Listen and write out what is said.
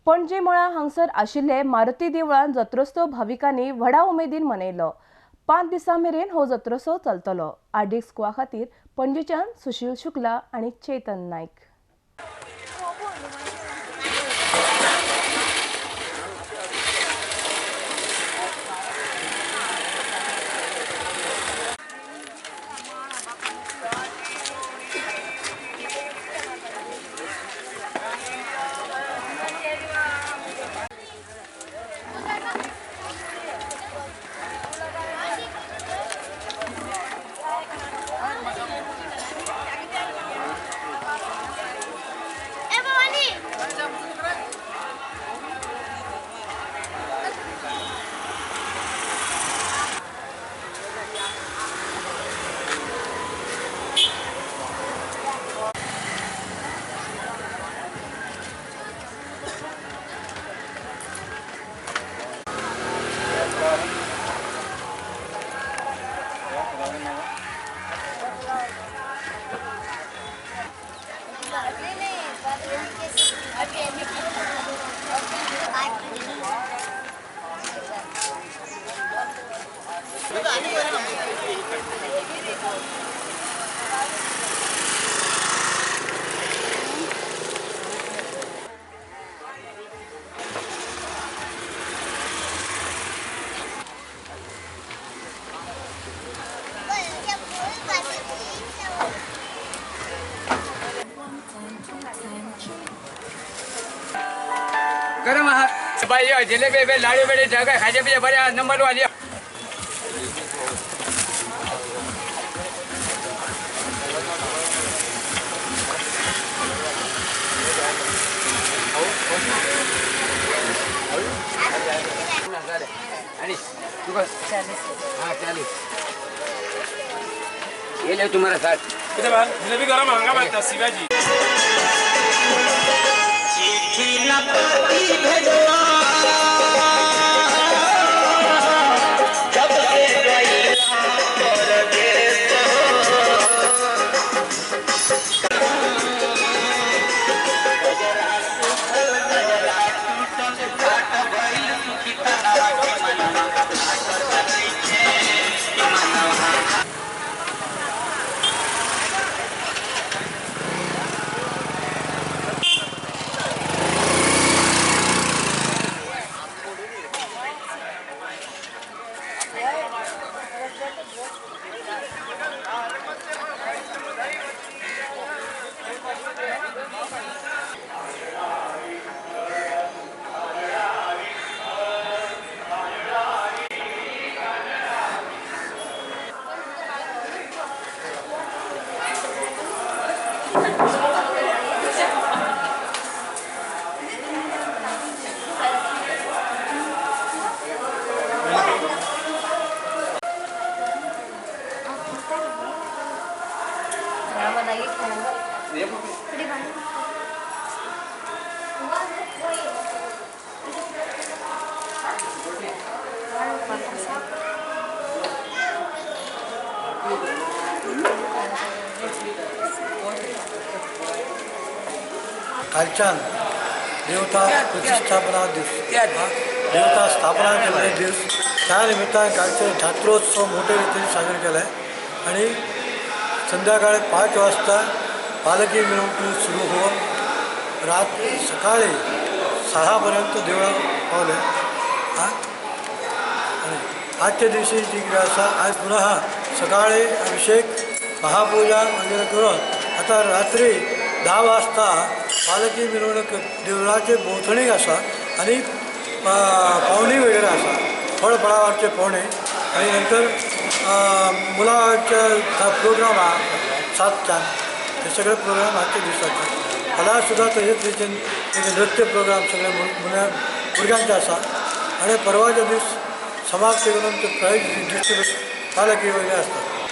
पणजे मळा हांगसर आशिल्ले मारुती देवळान जत्रोत्सव भाविकांनी व्हडा उमेदीन मनयलो. 5 दिसां मेरेन हो जत्रोत्सव चलतलो. आरडीएक्स गोवा खातीर पणजेच्यान सुशील शुक्ला आनी चेतन नायक. गरम भाई जलेबी बे लाडू बेडे जगह खाजे पीजे बरे नंबर वाली हाँ 40 ये ले तुम्हारा साथ जलेबी गरम हंगामा शिवाजी कालच्यान देवता प्रतिष्ठापना दिवस, देवता स्थापना केल्ले दिवस, त्या निमित्तान कालचे जात्रोत्सव मोठे रीतीने साजरा केला आहे. आणि संध्याकाळी 5 वाजता पालखी मिरवणूक सुरू होऊन रात्री सकाळी 6 पर्यंत देवळात पावले. आणि आजच्या दिवशी जी क्रिया आसा, आज पुन्हा सकाळी अभिषेक महापूजा वगैरे करून आता रात्री 10 वाजता पालखी मिरवणूक देवळाचे भोंवतणी आसा आणि पावणी वगैरे आसा, फळफळावरचे पावणे आणि नंतर मुलांच्या प्रोग्राम हा 7 हे सगळे प्रोग्राम आजच्या दिवसाचे. कलासुद्धा तसेच रीतीन एक नृत्य प्रोग्राम सगळे मुला भुरग्यांचे आसा. आणि परवाच्या दीस समाप्ती करून ते प्राईज डिस्ट्रीब्यूट पालखी वगैरे असतात.